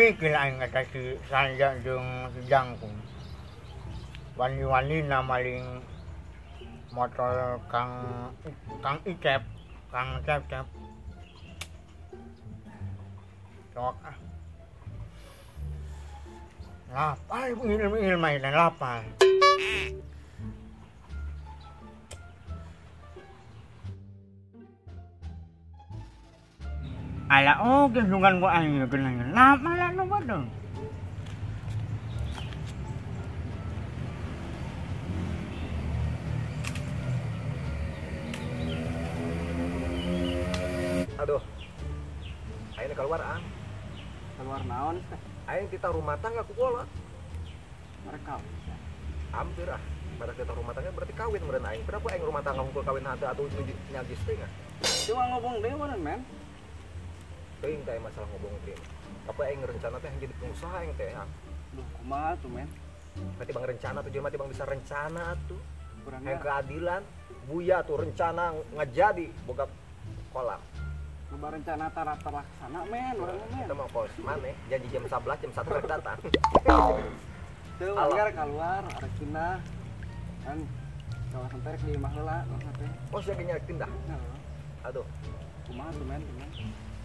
Gila aing eta si Sanja jeung si Jangkung. Wani-wani maling motor Kang Kang Icep, Kang Cep. Cok ah. Lapar ngil mainan lapar. Ala oge sungkan ku aing kena lama lah nu badung. Aduh. Aing keluar ah. Keluar naon teh? Aing tita rumah tangga ku kolot. Mereka hampir ah. Mereka tita rumah tangga berarti kawin meureun aing. Berapa aing rumah tangga hungkul kawin hade atuh nyagis teh ah. Cuma ngobong deui meureun men. Teuing teh masalah ngobong teh. Apa aing rencana teh jadi pengusaha aing teh ah. Duh kumaha tuh men? Berarti bang rencana tuh jelema teh bang bisa rencana tuh. Yang keadilan buya tuh rencana ngajadi boga kolam. Loba rencana tara terlaksana men urang men. Kita mau kos maneh janji jam 11 jam 1 rek datang. Teu manggar keluar arek pindah. Kan kawasan teh rek di imah heula kawasan teh. Oh sia ge rek pindah. Heeh. Aduh. Kumaha tuh men?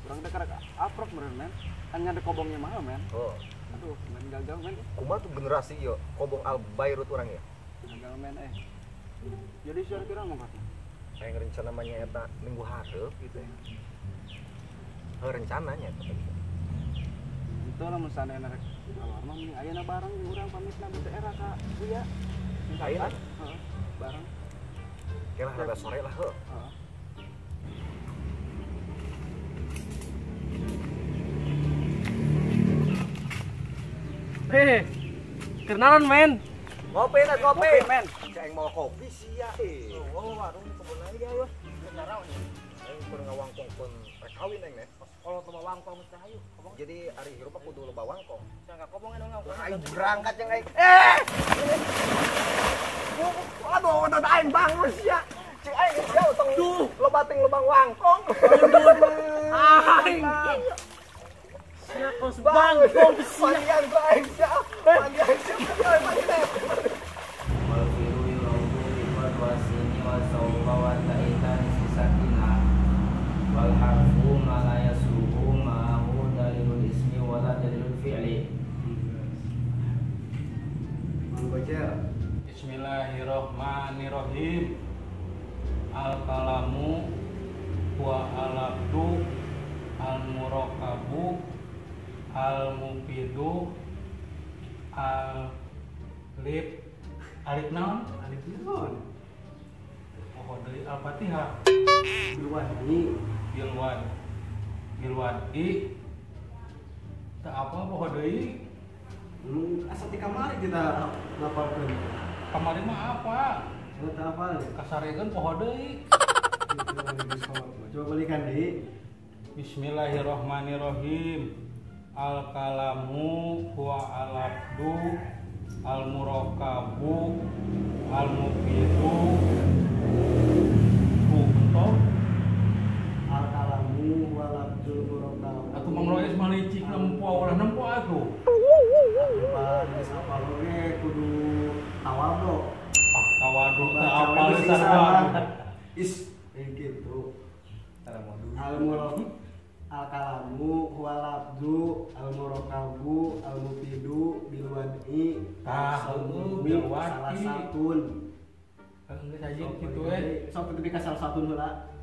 Urang teh karek aprok meureun men. Kan nyade kobongnya mah men. Oh. Aduh, men gagal men. Kumaha tuh generasi ieu kobong Al Bayrut urang ya? Gagal men eh. Jadi sia kira mangkat. Aing rencana mah nya eta minggu hareup gitu ya. Rencananya itu. Itu lamun saandainya rek keluar mah mending ayeuna bareng jeung urang pamitna di daerah ka Buya. Ayeuna? Heeh, bareng. Oke lah rada sore lah heuh. Heeh. Hei, kenalan men. Ngopi na kopi. Ngopi men. Cek mau kopi sia eh. Oh, warung kebun aja ya. Aing kudu ngawangkong pun rek kawin aing nih. Kalau loba wangkong teh ayo. Jadi ari hirup kudu loba wangkong. Sangka kobong anu ngawangkong. Aing berangkat jeung aing. Eh. Aduh, aduh aing bangun sia. Cek aing sia tong loba ting lobang wangkong. Aing. Sia kos bangkong sia. Panggilan ku aing sia. Panggilan sia. Wal firu yuraudu wasini wasauqa wa ta'itan sisakina wal harfu ma la yasuhu ma'ahu dalilul ismi wala dalilul fi'li. Mang Gojel. Bismillahirrahmanirrahim. Al kalamu wa al-abdu al murakabu al mufidu al lip alif naon alif naon. Oh dari Al-Fatihah. Bilwadi bilwan bilwadi tak apa poho deui. Asa ti kamari kita ngapalkeun. Kamari mah apa? Coba tak apal ya? Kasarekeun poho deui. Coba balikan deui. Bismillahirrahmanirrahim. Al kalamu huwa al-abdu al murakabu al mufidu untuk al kalamu huwa al-abdul murakabu. Atuh Mang Rois mah licik nempo ulah nempo atuh. Pak geus apal oge kudu tawadhu. Ah tawadhu teh apal sarua. Is kitu. Al murakabu al kalamu huwal abdu al murakabu al mufidu bil wad'i bil wad'i salah satun. Geus aja kitu we. Sok tepi ka salah satun heula.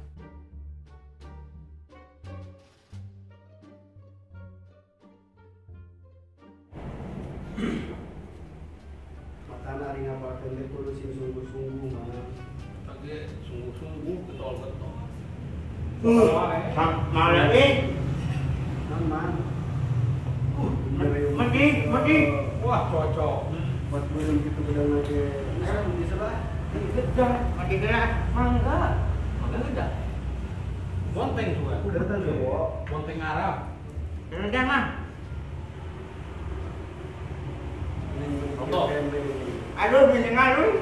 Makana ari ngapalkeun teh kudu sing sungguh-sungguh mah. Tadi sungguh-sungguh getol-getol. Malah eh. Man. Mending. Wah, cocok. Buat belum gitu bedang lagi. Nah, bisa lah. Gedah, mati gerak. Mangga. Mangga gedah. Bonteng juga. Udah Bonteng Arab. Udah mah. Aduh, bisa ngalun.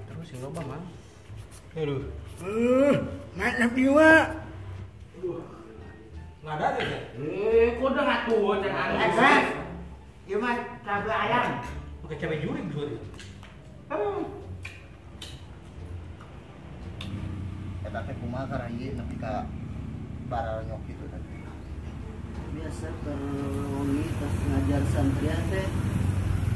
Terus sing loba mah. Aduh. Mantap jiwa. Nah, Ada deh. Kudu ngatuh can anu. Ieu mah cabe ayam. Pakai cabe jurik juga. Eta teh kumaha karena ieu nepi ka baranyok kitu teh. Biasa keur wengi tos ngajar santrian teh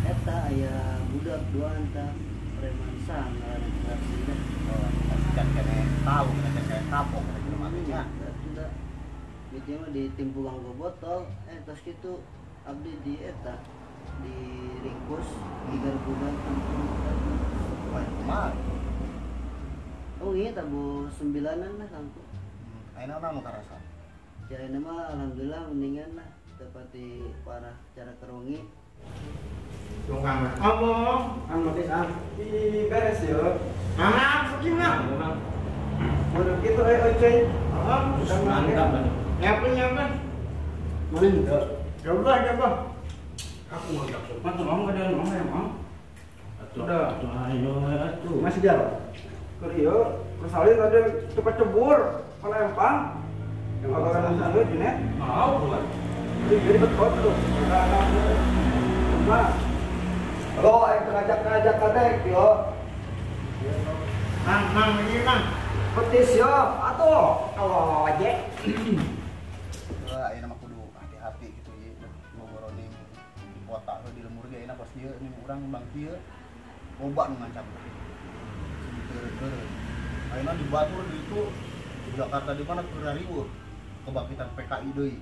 eta aya budak duaan tah preman sang ngaranna teh. Oh, kan kene tahu kene kene kapok kene jelema teh nya. Atuh da mah ditimpu nganggo botol tos kitu abdi di eta diringkus digarbugan kampung. Wah, kumaha? Oh iya tabu 9-an lah kangku. Ayeuna naon nu karasa? Ya ayeuna mah alhamdulillah mendingan lah tepati parah cara kerungi. Tunggang. Omong, anu tis am. Ih, beres yo. Mama, gimana? Mun kitu euy. Mantap. Nyapa-nyapa. Mun teu. Coba, coba. Aku ngajak sopan tuh mau enggak ada mau ya, mau. Udah. Ayo atuh. Masih jalan. Keur ieu, kesalin ada tempat cebur, kana empang. Yang bakalan sanggup gini. Mau keluar. Jadi betul tuh. Coba. Lo yang ngajak-ngajak kadek yo. Mang, mang ini mang. Petis yo, atuh. Kalau aja. Ayeuna mah kudu hati-hati gitu ieu ngoboroning di kota di lembur ge ayeuna pos ieu nih urang bang kieu loba nu ngancam. Seueur-eureun. Ayeuna di Batur di itu di Jakarta di mana keur riweuh kebangkitan PKI deui.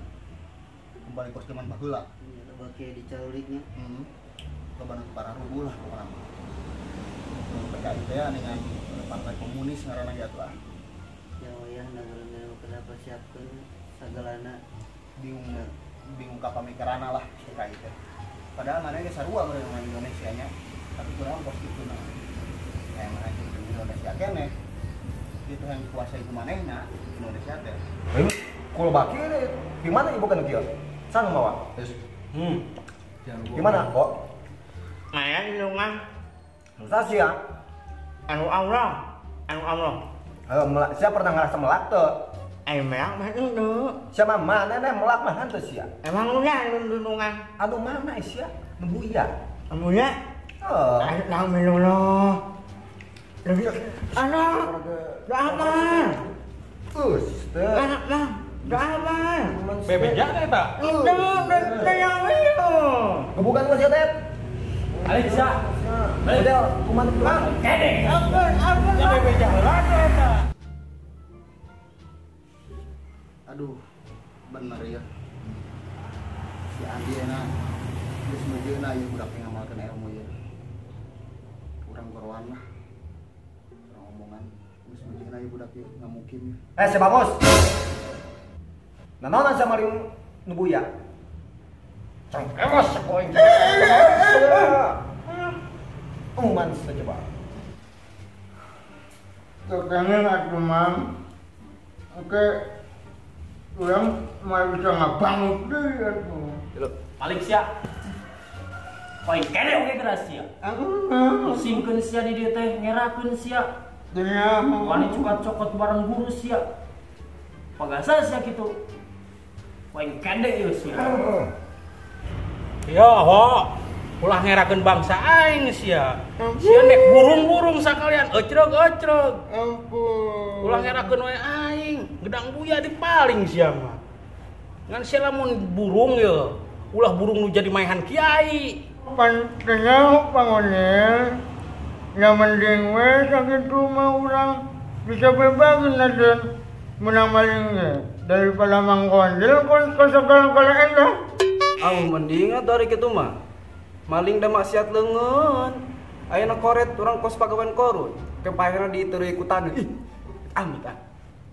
Kembali kos zaman baheula. Iya, loba kieu dicaluliknya. Heeh. Loba nu pararuguh lah pokona mah. PKI teh dengan partai komunis ngaranna ge atuh ah. Ya wayah nagara kada persiapkeun sagalana bingung bingung ka pamikiranna lah PKI teh. Padahal mana ge sarua meureun dengan Indonesia nya, tapi kurang kos kitu nah. Yang menghancurkan Indonesia keneh. Itu yang dikuasai ku manehna Indonesia teh. Kulo baki gimana ibu kan kieu? Sang mawa. Gimana kok? Aya ilungan. Sasia. Anu Allah, anu Allah. Melak, siapa pernah ngerasa melak tuh? Melak mah itu. Siapa mana nih melak mah hantu sia. Emang udah lundungan. Anu mana sia? Nunggu iya. Anu ya? Oh. Ayo minum lo. Anu, apa? Us, teh. Apa? Apa? Bebeja teh tak? Itu, yang itu. Gebukan masih teh. Alisa. Model kuman tuang. Kene. Ampun, ampun. Ya bebeja heula eta. Aduh, bener ya. Si Andi enak. Geus mejeuna ieu budak teh ngamalkeun ilmu ieu. Urang goroan lah. Urang omongan geus mejeuna ieu budak ieu ngamukim. Si Bagus. Nanaonan sama maling nu buya? Cengkewas poin. Umuman coba. Kepengen atuh Mam. Oke. Urang mah bisa ngabangun deui atuh. Paling sia. Poin kene oge geura sia. Pusingkeun sia di dieu teh, ngerakeun sia. Wani cukat cokot bareng guru sia. Pagasa sia kitu. Poin kene ieu sia. Yo ho, ulah ngerakeun bangsa aing sia. Sia nek burung-burung sakalian ecreg-ecreg. Ampun. Ulah ngerakeun we aing, gedang buya dipaling sia mah. Ngan sia lamun burung ye, ulah burung nu jadi maehan kiai. Pan tengah pangonel. Ya mending we sakitu mah urang bisa bebas naden menang maling ge daripada mangkondel kon kasagala-gala endah. Ah mending atuh ari kitu mah. Maling da maksiat leungeun. Ayeuna koret urang kos pagawean korut. Kepaherna diteureuy ku taneuh. Ih. Amit ah.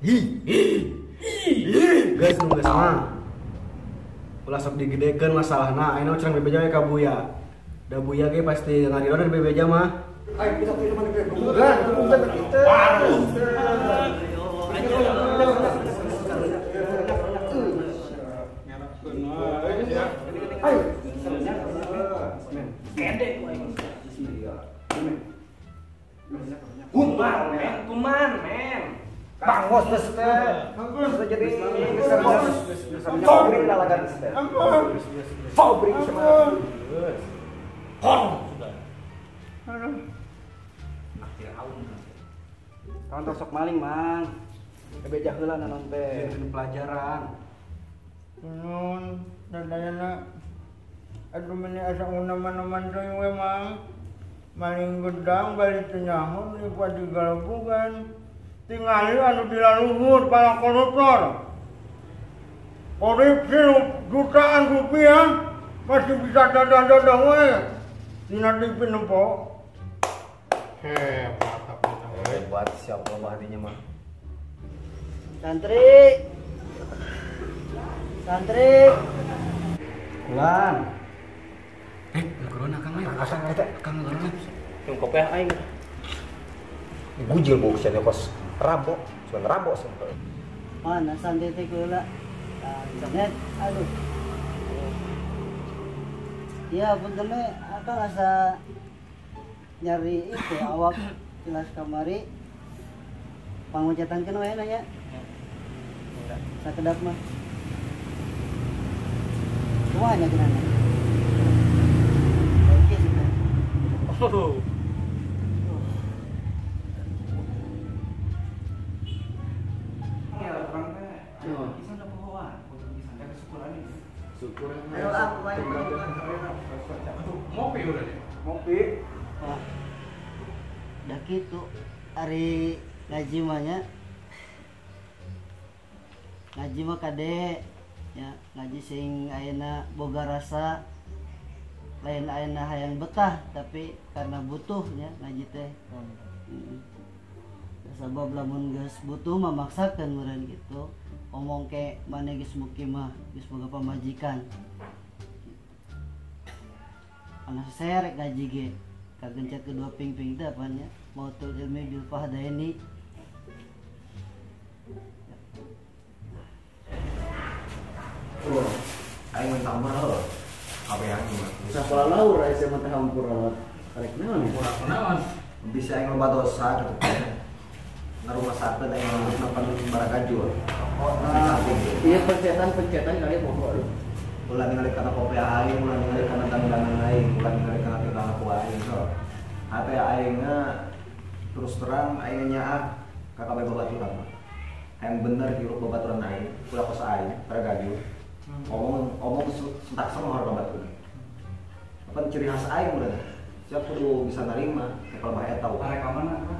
Hi. Hi. Geus nu geus mah. Ulah sok digedekeun masalahna, ayeuna urang bebeja we ka Buya. Da Buya ge pasti ngaridho dari bebeja mah. Ayo kita ke mana ge? Bukan kita. Waduh. Ayo. Kede ku aing. Kuman, men, kuman, men. Bangun. kos teh. Bisa jadi kos. Fabrik lalagan teh. Fabrik sama. Kon sudah. Aduh. Kawan tong sok maling, Mang. Bebeja heula naon teh. Pelajaran. Nun, dadayana. Aduh meni asa unaman-naman teuing we, Mang. Maling gedang bari teu nyaho meuni padigalabugan. Tingali anu di laluhur para koruptor. Korupsi jutaan rupiah masih bisa dadah-dadah we. Dina TV nempo. Hebat apa Hebat siapa mah hatinya mah. Santri. Santri. Kulan. Corona Kang mah. Kang eta Kang corona. Yung kopiah aing. Gujil bau sia kos rambok, cuman rambok sampai. Mana santri teh kula. Internet, aduh. Ya punten we akang asa nyari itu awak jelas kamari pangucatankeun we nanya. Sakedap mah. Kumaha nya geunana? Oke sih. Oh. Ya, urang teh. Bisa da pohoan, kudu bisa da kesyukuran ini. Syukuran. Ayo ah, kumaha. Ngopi udah deh. Ngopi. Wah. Da kitu ari ngaji mah nya. Ngaji mah kade ya, ngaji sing ayeuna boga rasa lain ayeuna hayang betah tapi karena butuh nya ngaji teh. Heeh. Sabab lamun geus butuh mah maksakeun meureun kitu. Omong ke maneh geus mukim mah geus boga pamajikan. Anak saya rek ngaji ge kagencet kedua ping-ping teh apaan nya mautul ilmi bil fahdaini. Oh, aing minta ampun heuh. Kabeh aing mah. Sakola laur aya mah teh hampura rek naon ya? Hampura kunaon? Bisa aing loba dosa kitu. Ngarumasakeun aing ngurusna pan baragajul. Iya pencetan-pencetan kali poho aduh. Ulah ningali kana kopi aing, ulah ningali kana dandanan aing, ulah ningali kana tingkah laku aing so. Hate aingna terus terang aing nyaah ka kabeh babaturan mah. Hayang bener hirup babaturan aing, ulah kos aing, baragajul. Omong omong sentak semua orang babaturan. Apa ciri khas aing udah. Siap kudu bisa nerima teh kalau bahaya tahu. Arek ka mana kan?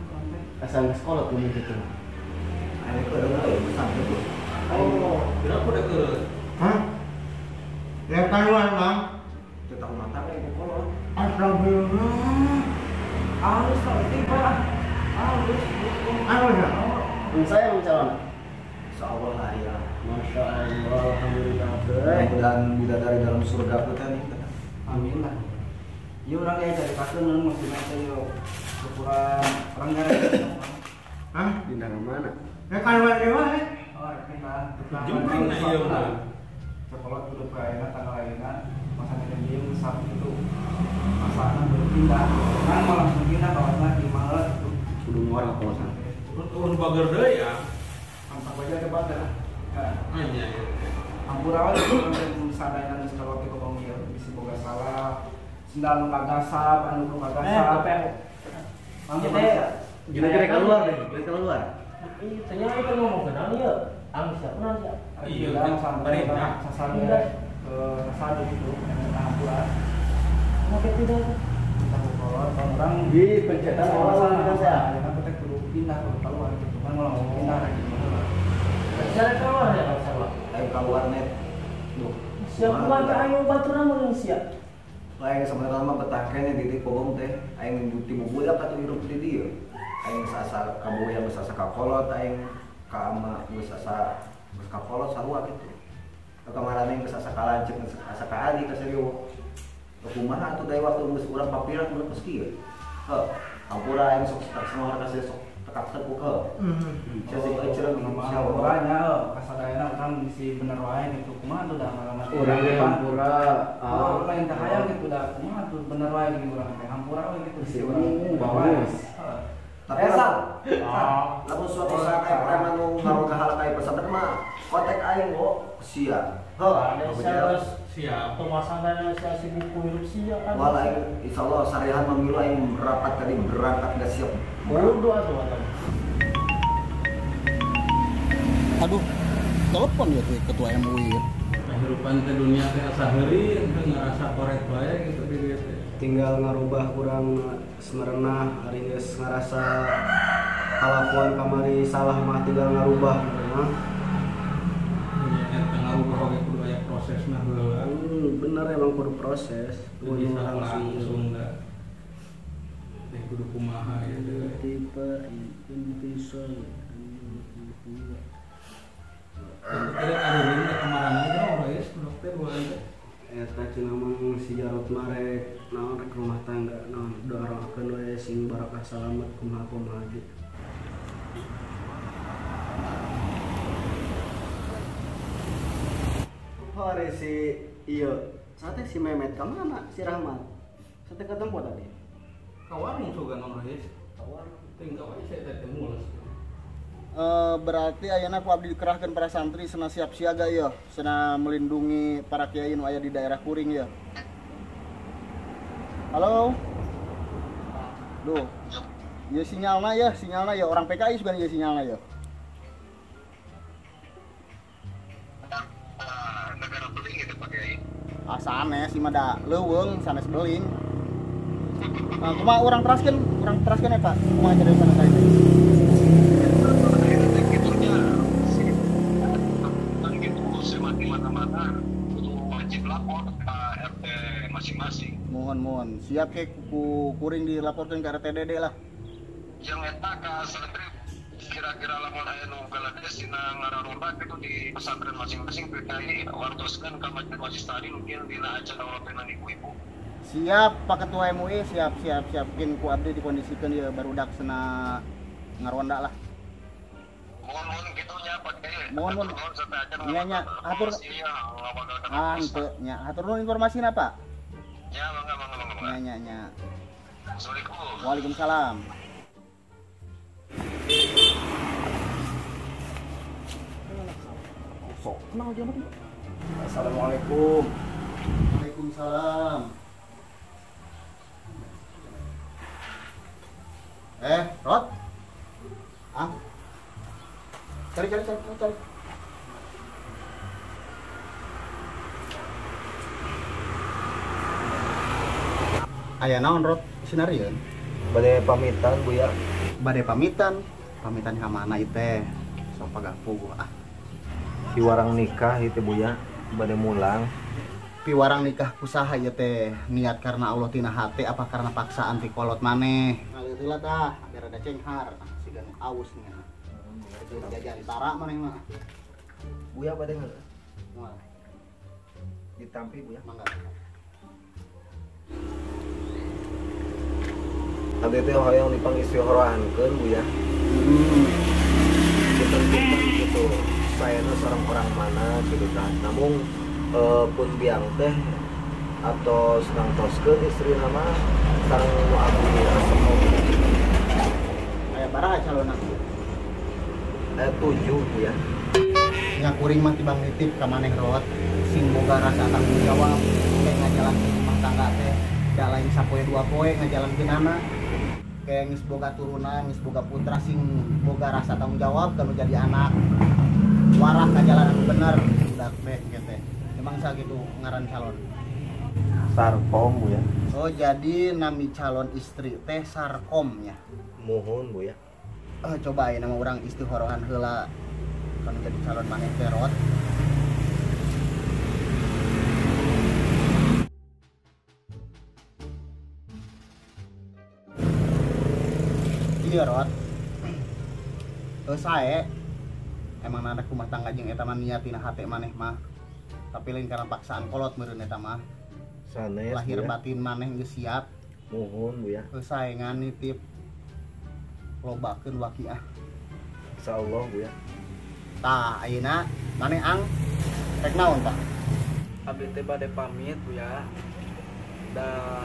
Asal geus kolot mun kitu. Aing kudu euy sampe tuh. Oh, kira aku udah ke. Hah? Ya keluar, Mang. Teu tahu mata aing kolot. Astagfirullah. Halus teh Pak. Halus. Halus ya? Mun saya mun calon. Insyaallah lah ya. Masya Allah, alhamdulillah. Mudah-mudahan bidadari dalam surga kita nih. Amin lah. Iya orang ya cari pakeun naon maksudna teh yo. Ukuran orang gara. Hah? Pindah ke mana? Ya keluar deui wae. Oh, rek pindah. Jempring na ieu mah. Sekolah kudu ka ayeuna tanggal ayeuna masa diem saat itu. Masana belum pindah. Kan mau langsung pindah kalau di malah gitu. Kudu muar ka kolosan. Turun bager deui ya. Pantang baja ke bager. Nya. Hampura we sadayana geus kalau teh kobong ieu bisi boga salah. Sendal nu kagasap, anu nu kagasap. Gila-gila keluar deh, gila keluar. Iya, ternyata itu ngomong kenal ya. Ang siapa nanti? Iya, sampai sasaran ke sasadu gitu, hampura. Mau tidak? Kita kolot, orang di pencetan orang kita saya. Ya kan kita kudu pindah ke keluar gitu kan mau langsung pindah lagi gimana? Cara keluar ya kalau salah. Ayo keluar net. Duh. Siapa mah ayo baturan manusia. Aing sebenarnya mah betah keneh di titik kobong teh. Aing ti bubudak atuh hirup di dieu. Aing sasa kaboya geus asa kakolot, aing ka ama geus asa geus kakolot sarua kitu. Kamarana geus asa kalanceuk, geus asa ka adi ka serieu. Kumaha atuh dari waktu geus urang papiran urang geus kieu. Heuh, hampura aing sok sengohor ka sok tekak tekuk heuh. Sia sing eceureuh hampura nya kasadayana urang bisi bener wae gitu. Kumaha atuh da ngalaman. Urang ge hampura. Oh, lain teh hayang gitu da kumaha atuh bener wae gini urang teh hampura we gitu bisi urang bagus. Tapi lamun suatu saat aya preman nu ngaroga hal ka pesantren mah kontak aing wo sia. Heuh, siap pemasangan sia sibuk hirup sia kan. Wala aing insyaallah sarihan memilu aing rapat tadi berangkat geus siap. Bodoh atuh atuh. Aduh, telepon ya tuh ketua MUI. Kehidupan teh dunia teh asa heuri teu ngarasa koret wae gitu di dieu teh. Tinggal ngarubah kurang semerenah ari geus ngarasa kalakuan kamari salah mah tinggal ngarubah mah. Nya eta ngarubah oge kudu aya prosesna heula. Bener emang kudu proses, kudu langsung da. Teh kudu kumaha ya teh. Tipe intisol. Tidak ada ini kemarin aja orang ya, dokter bukan Eta cenah mang si Jarot marek naon rek rumah tangga naon doakeun we sing barakah salamet kumaha kumaha ge. Hore si ieu sate si Memet ka mana si Rahmat? Sate ketemu tadi. Ka warung sugan Mang Rohis. Ka warung tinggal wae saya teh mules. Berarti ayeuna ku abdi dikerahkeun para santri sena siap siaga ya, sena melindungi para kiai nu aya di daerah kuring ya. Halo. Duh. Ieu sinyalna ya orang PKI sugan ieu sinyalna ya. Negara beling itu Pak Kiai. Ah sanes ieu mah da leuweung sanes beling. Nah, kumaha urang teraskeun eta? Kumaha carana teh? Masing-masing. Mohon siap ke ku kuring dilaporkan ke RTDD lah. Yang eta ka santri kira-kira lamun aya nu galades dina ngararonda kitu di pesantren masing-masing PKI wartoskeun ka majelis tadi mungkin dina acara wapenan ibu-ibu. Siap Pak Ketua MUI, siap mungkin ku abdi dikondisikeun ieu barudak sena ngaronda lah. Mohon kitu nya Pak Kiai. Mohon. Nya nya atur. Ah henteu nya hatur nuhun informasina Pak. Ya, mangga. Nya nya. Assalamualaikum. Waalaikumsalam. Sok, kenal aja mah. Assalamualaikum. Waalaikumsalam. Rot. Ah. Cari. Aya naon Rot sinarieun? Bade pamitan Bu ya. Bade pamitan? Pamitan ka mana ieu teh? Sok pagapuh ah. Piwarang nikah ieu Bu ya, bade mulang. Piwarang nikah kusaha ieu teh? Niat karena Allah tina hate apa karena paksaan ti kolot maneh? Ngalir heula tah, biar ada cenghar, siga nu aus nya. Jajan tara maneh mah. Bu ya bade heula. Moal. Ditampi Bu ya. Mangga. Abdi teh hoyong dipangistihorohankeun Bu ya. Kinten-kinten gitu. Saena sareng orang mana gitu tah. Namun pun biang teh atau sedang toskeun istrina mah sareng nu abdi resep oge. Aya baraha calonna? Aya 7 Bu ya. Nya kuring mah tibang nitip ka maneh Rot, sing boga rasa tanggung jawab kayak ngajalankeun rumah tangga teh. Da lain sapoe dua poe ngajalankeunana. Kayak geus boga turunan, geus boga putra sing boga rasa tanggung jawab kalau jadi anak. Warah ka jalan anu bener budak teh kieu teh. Emang sakitu ngaran calon? Sarkom Bu ya. Oh, jadi nami calon istri teh Sarkom ya. Mohon Bu ya. Coba aya nama urang istihorohan heula kan jadi calon maneh teh Rot. Iya Rot. Sae emang anak rumah tangga jeung eta mah niat tina hate maneh mah. Tapi lain karena paksaan kolot meureun eta mah. Sanes lahir ya. Batin maneh geus siap. Mohon Bu ya. Sae ngan nitip lobakeun wakiah. Insyaallah Bu ya. Tah ayeuna maneh ang rek naon tah? Abdi teh bade pamit Bu ya. Da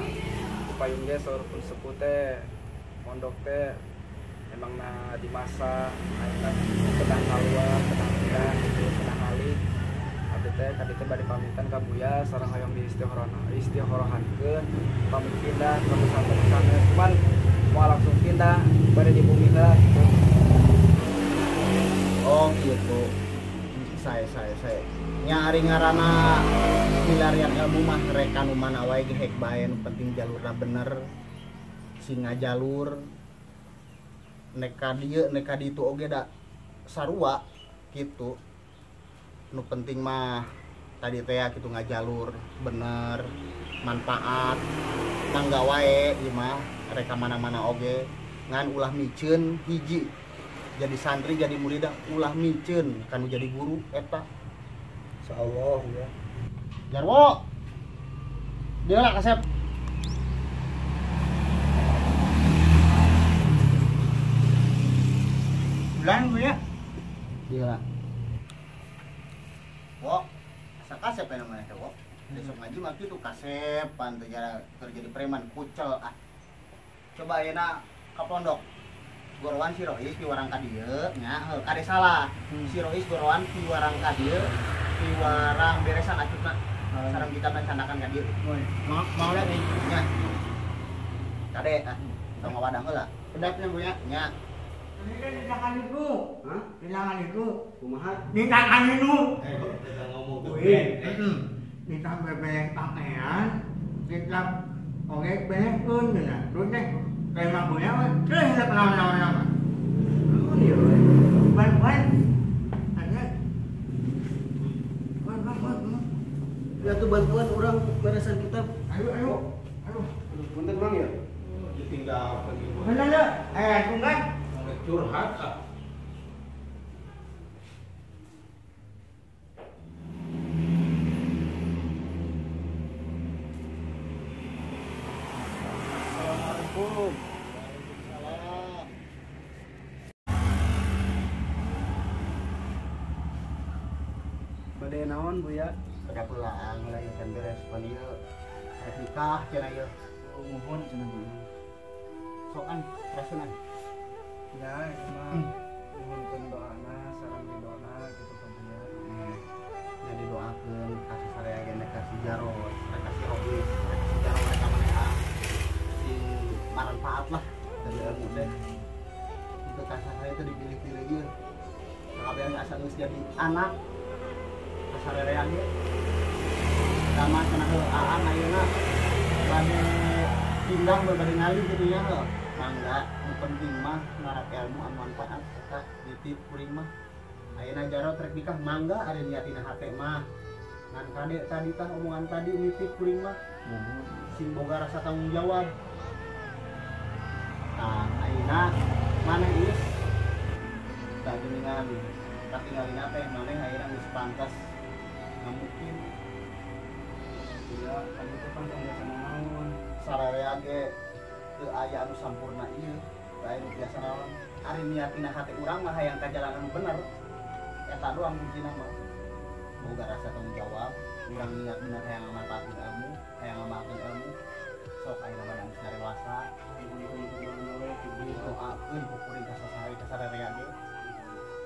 upayun ge saur pun sepuh teh pondok teh Emang na di masa ayeuna kedah kaluar, kedah pindah gitu, kedah ngalih. Abdi teh kadi teh bade pamitan ka Buya sareng hoyong di istihorohankeun pamit pindah ke pesantren sanes. Cuman mau langsung pindah bade di bumi heula gitu. Oh gitu. Saya. Nya ari ngaranna milarian ilmu mah rek nu mana wae ge hek bae nu penting jalurna bener. Sing ngajalur nek ka dieu nek ka ditu oge da sarua gitu. Nu penting mah tadi teh kitu ngajalur bener manfaat mangga wae ieu mah rek ka mana-mana oge ngan ulah miceun hiji jadi santri jadi murid ulah miceun kanu jadi guru eta. Insyaallah ya. Jarwo. Dia lah kasep. Bulan Bu ya. Dia lah. Wo, asa kasep ya namanya teh, wo. Besok ngaji mah kitu kasepan teh jara keur jadi preman kucel ah. Coba ayeuna ka pondok. Gorowan si Rois piwarang ka dieu nya, heuh kade salah. Si Rois gorowan piwarang ka dieu, piwarang beresan acutna. Sareng kitabna candakan ka dieu. Mau lihat nih. Nya. Kade ah, tong ngawadang heula. Pedapnya Bu ya. Nya. Ini kan di tangan itu. Hah? Di tangan itu. Kumaha? Di tangan itu. Kita ngomong tuh. Di tangan beberes pakaian, kitab oge bereskeun geuna. Terus teh kayak mah Bu ya, terus naon-naon. Naon ieu we? Ban-ban. Ada. Ban. Ya tuh bantuan orang beresan kitab. Ayo. Aduh. Punten Mang ya. Ditinggalkeun ieu. Bener ya? Tunggan. Curhat ah. Assalamualaikum. Waalaikumsalam. Bade naon Bu ya? Kada pulang mulai can beres pan ieu. Rek nikah cenah ieu. Mohon cenah Bu. Sokan rasunan. Ya, emang nuhunkeun doana sareng ridona gitu kan ya. Ya didoakeun kasih saraya ge rek kasih Jarot, rek kasih Rois, rek kasih Jarot rek ka maneh sing manfaat lah dari ilmu teh. Itu kasih saya teh dipilih-pilih ieu. Sakabehan asa geus jadi anak kasarerean ge. Dama cenah heuh aang ayeuna bade pindah bade ngalih kitu nya heuh. Mangga, nu penting mah ngarap ilmu anu manfaat eta nitip kuring mah. Ayeuna Jarot rek nikah mangga ari niatina hate mah. Ngan kade tadi tah omongan tadi nitip kuring mah. Sing boga rasa tanggung jawab. Nah, ayeuna maneh is tah geuningan katingalina teh maneh ayeuna geus pantas ngamukin. Ya, tadi teh pan biasa naon. Sararea ge teu aya anu sampurna ieu, teu aya nu biasa naon. Ari niatina hate urang mah hayang ka jalan anu bener. Eta doang kuncina mah. Boga rasa tanggung jawab, urang niat bener hayang ngamanfaatkeun ilmu, hayang ngamalkeun ilmu. Sok ayeuna mah geus darewasa, doakeun ku kuring ka sasahari ka sararea ge.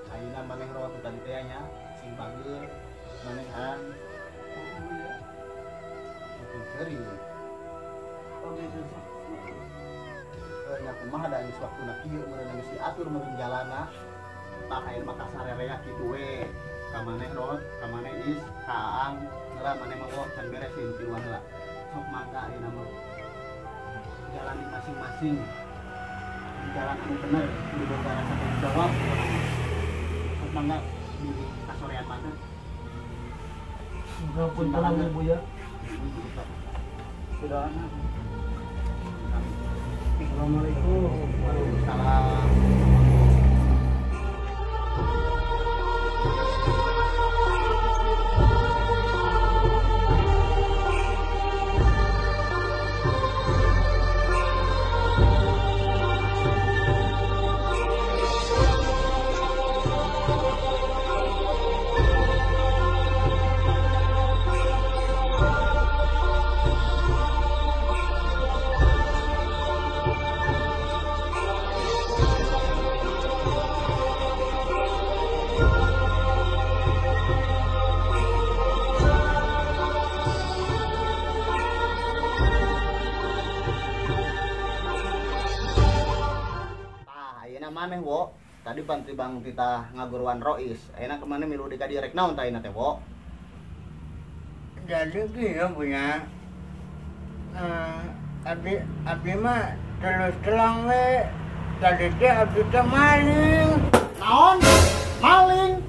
Ayeuna maneh rawat tadi teh nya sing bageur manehan. Seri. Oh gitu. Nya kumaha da geus waktuna kieu meureun geus diatur meureun jalana. Tah ayeuna mah kasarerea kitu we. Ka maneh Rot, ka maneh Is, ka Aang, heula maneh mah wo can beres tiluan heula. Sok mangga ayeuna mah. Jalani masing-masing. Di jalan anu bener, kudu boga rasa tanggung jawab pokona mah. Sok mangga milih kasorean mana. Punten Bu ya. Sudah anak. Assalamualaikum. Waalaikumsalam. Thank you. maneh, Wo. Tadi pan tibang titah ngaguruan Rois. Ayeuna ke mana milu di ka dieu rek naon tah ayeuna teh, Wo? Jadi kieu punya abdi abdi mah terus terang we tadi teh abdi teh maling. Naon? Maling.